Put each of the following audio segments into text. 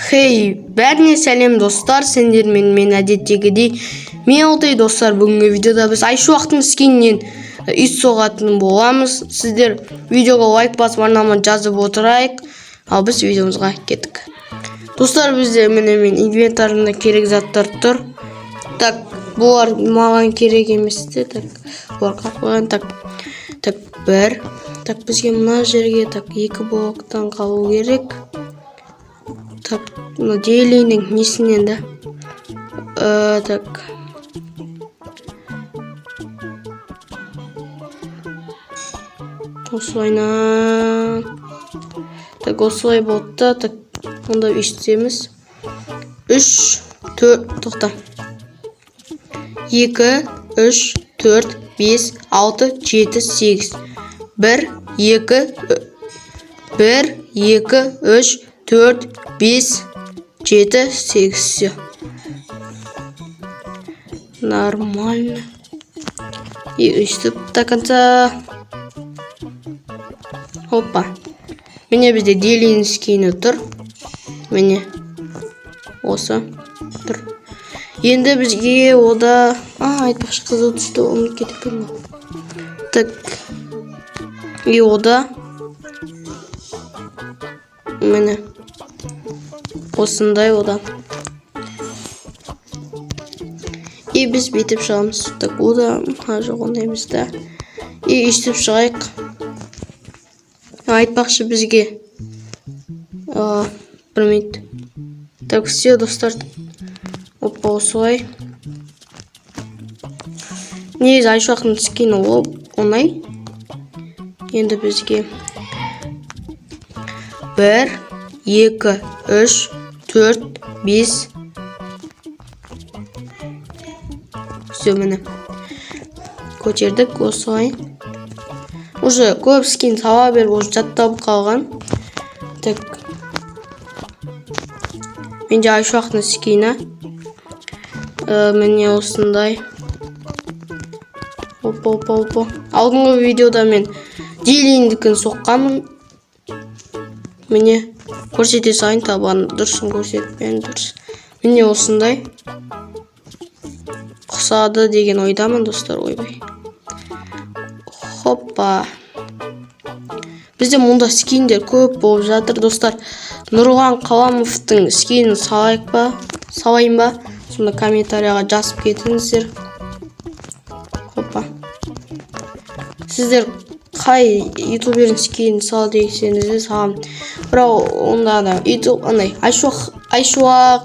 Хей, бәріне сәлем, достар, сендермен мен әдеттегідей Мелдей. Достар, бүгінгі видеода біз Айшуақтың скинінен үй соғатын боламыз. Сіздер видеоға лайк басып, арнама жазып отырайық. Ал біз видеомызға кеттік. Достар, бізде міне мен инвентарымда керек заттар тұр. Так, бұлар маған керек емес те, так, бұлар қалып қойған, так, так, бір, так, бізге мына жерге, так, екі блоктан қалу керек. Так, мына дейлинің несінен да? Так. Осылайынан. Так, осылай болды да, так, онда өйстеміз. 3, 4, тоқта. 2, 3, 4, 5, 6, 7, 8. 1, 2, 1, 2, 3, 4, 5, 7, 8. Все. Нормально. И өйстіп до конца. Опа. Міне, бізде Делин скині тұр. Міне. Осы тұр. Енді бізге ода... А, айтпақшы, қызыл түсті ұмытып кетіппін ғой. Так. И ода міне осындай ода. И біз бүйтіп шығамыз. Так, ода, а, жоқ, ондай емес та. И өйстіп шығайық. Айтпақшы, бізге бір минут. Так, все, достар. Опа, осылай. Негізі Айшуақтың скині ол оңай. Енді бізге 1, 2, 3, 4, 5. Все, міне. Көтердік осылай. Уже көп скин сала беріп, уже жатталып қалған. Так. Менде Айшуақтың скині. Міне осындай. Опа, опа, опа. Алдыңғы видеода мен Дилиндікін соққанмын. Міне, көрсете салайын, табан дұрысын көрсетпен дұрыс. Міне, осындай. Ұқсады деген ойдамын, достар, ойбай. Хоппа. Бізде мұнда скиндер көп болып жатыр, достар. Нұрлан Қаламовтың скинін салайық па? Салайын ба? Сонда комментарияға жазып кетіңіздер. Хоппа. Сіздер қай ютубердің скинін сал десеңіз де саламын. Бірақ онда да ютуб андай Айшуақ,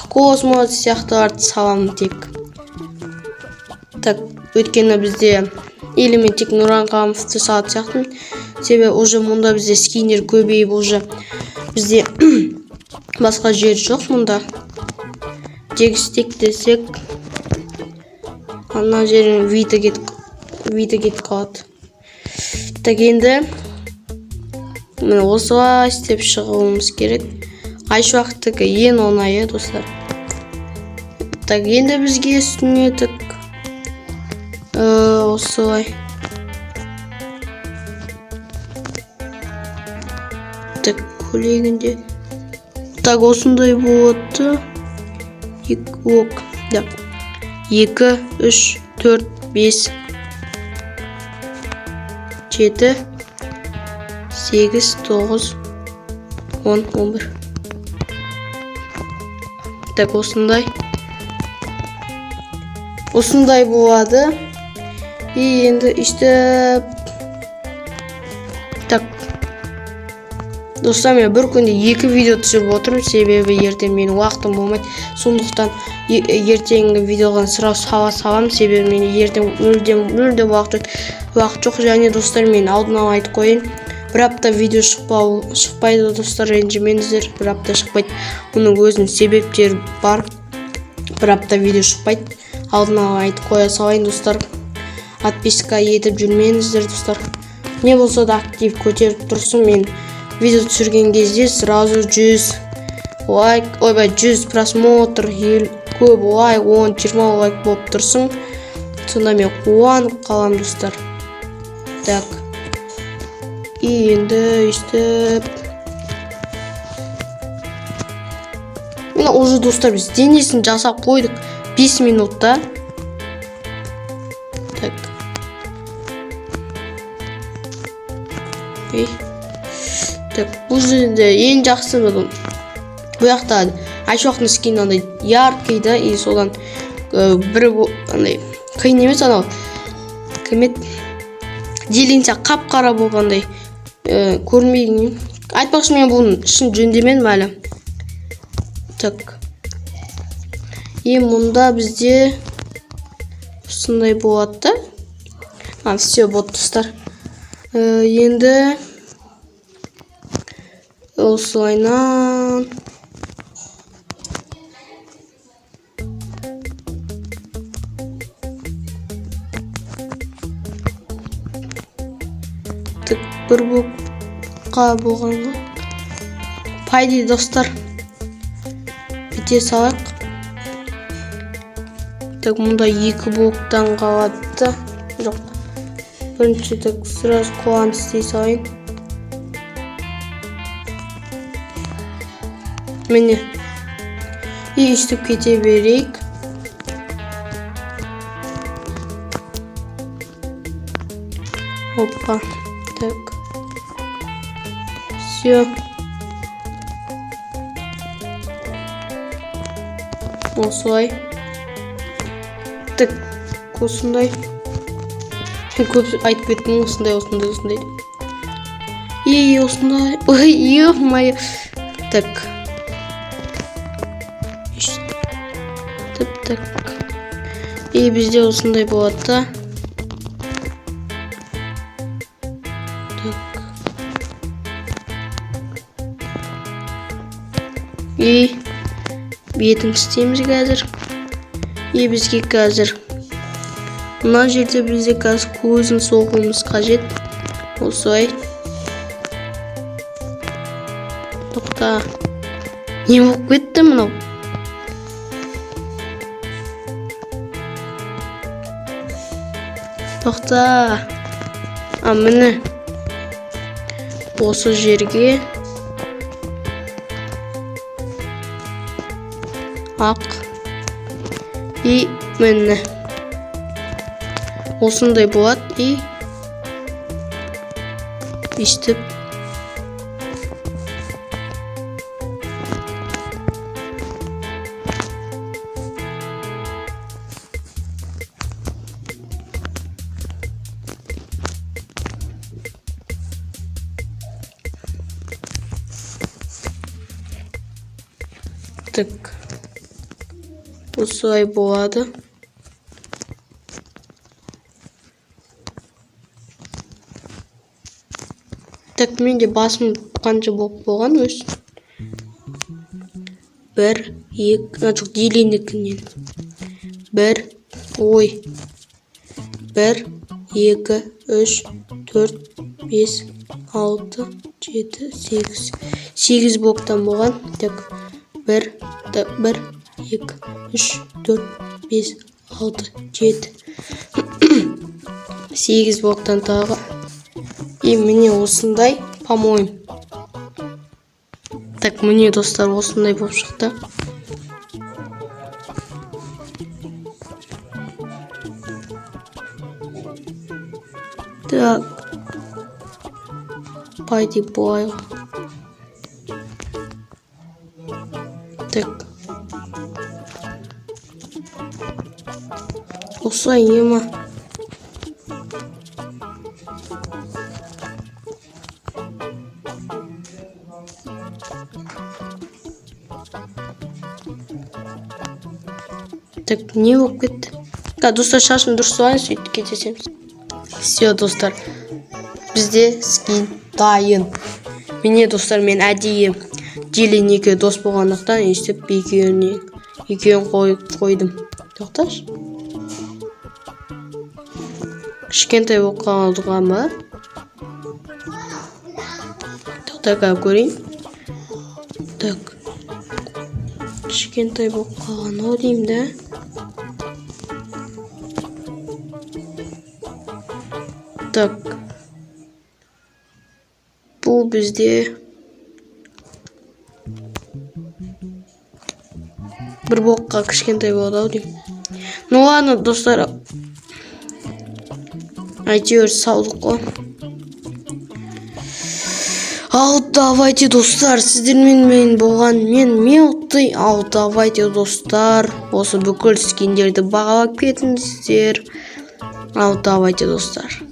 Космос сияқтыларды саламын тек. Так, өйткені бізде или мен тек Нұрлан Қаламовты салатын сияқтымын. Себебі уже мұнда бізде скиндер көбейіп, уже бізде басқа жер жоқ мұнда. Тегістек десек, ана жердің виді кетіп қалады. Так, енді міне осылай істеп шығуымыз керек. Айшуақтікі ең оңайы, достар. Так, енді бізге үстіне, так, осылай. Так, көйлегінде. Так, осындай болады. Екі ок. Да. 2, 3, 4, 5, 7, 8, 9, 10, 11. Так, осындай. Осындай болады. И енді өйстіп. Так. Достар, мен бір күнде екі видео түсіріп отырмын, себебі ертең менің уақытым болмайды. Сондықтан ертеңгі видеоға сразу сала саламын, себебі мен ертең мүлдем мүлдем уақыт жоқ, уақыт жоқ. Және, достар, мен алдын ала айтып қояйын, бір апта видео шықпайды, достар, ренжімеңіздер, бір апта шықпайды. Мұның өзінің себептері бар. Бір апта видео шықпайды. Алдын ала айтып қоя салайын, достар. Отписка етіп жүрмеңіздер, достар. Не болса да актив көтеріп тұрсын. Мен видео түсірген кезде сразу 100 лайк, ойбай, 100 просмотр, ел, көп лайк, 10-20 лайк болып тұрсын. Сонда мен қуанып қаламын, достар. Так. И енді өйстіп. Міне, уже, достар, біз денесін жасап қойдық 5 минутта. Так. Ей. Так, бұл жерде ең жақсы бұл жақта Айшуақтың скині андай яркий да, и содан бір андай қиын емес, анау кім еді, Делинся қап-қара болып андай көрінбеген. Айтпақшы, мен бұның ішін жөндемедім әлі. Так. И мұнда бізде осындай болады да. А, все, болды, достар. Енді осылайынан так бір блокқа болған ғой по идее, достар, бүйте салайық. Так, мұнда екі блоктан қалады да. Жоқ, бірінші, так, сразу құлағын істей салайын. Міне, и өйстіп кете берейік. Опа, так, все, осылай. Так, осындай. Мен көп айтып кеттім, осындай, осындай, осындай деп. И осындай, ой, ё-моё. Так, өйстіп, так, и бізде осындай болады да. Так, и бетін істейміз қазір. И бізге қазір мына жерде бізде қазір көзін соғуымыз қажет. Осылай. Тоқта, не болып кетті мынау? Тоқта, а, міне, осы жерге ақ. И міне, осындай болады. И өйстіп. Так, осылай болады. Так, менде басым қанша болып болған өз? Бір, екі, а, жоқ, Диленікінен. Бір, ой. Бір, екі, үш, төрт, бес, алты, жеті, сегіз. Сегіз блоктан болған. Так, бір, так, бір, екі, үш, төрт, бес, алты, жеті. Сегіз блоктан тағы. И міне, осындай, по-моему. Так, міне, достар, осындай болып шықты. Так. По идее, былай. Так. Осылай ема. Так, не болып кетті? Так, достар, шашын дұрыс салайын, сөйтіп кетесеміз. Все, достар. Бізде скин дайын. Міне, достар, мен әдейі Дилен екеуі дос болғандықтан өйстіп екеуін қойып қойдым. Тоқташы. Кішкентай болып қалған ба? Тоқта, қазір көрейін. Так. Кішкентай болып қалған ау деймін да. Так. Бұл бізде Бір блокқа кішкентай болады ау деймін. Ну ладно, достар, әйтеуір салдық қой. Ал давайте, достар, сіздермен мен болған мен, Мелты. Ал давайте, достар, осы бүкіл скиндерді бағалап кетіңіздер. Ал давайте, достар.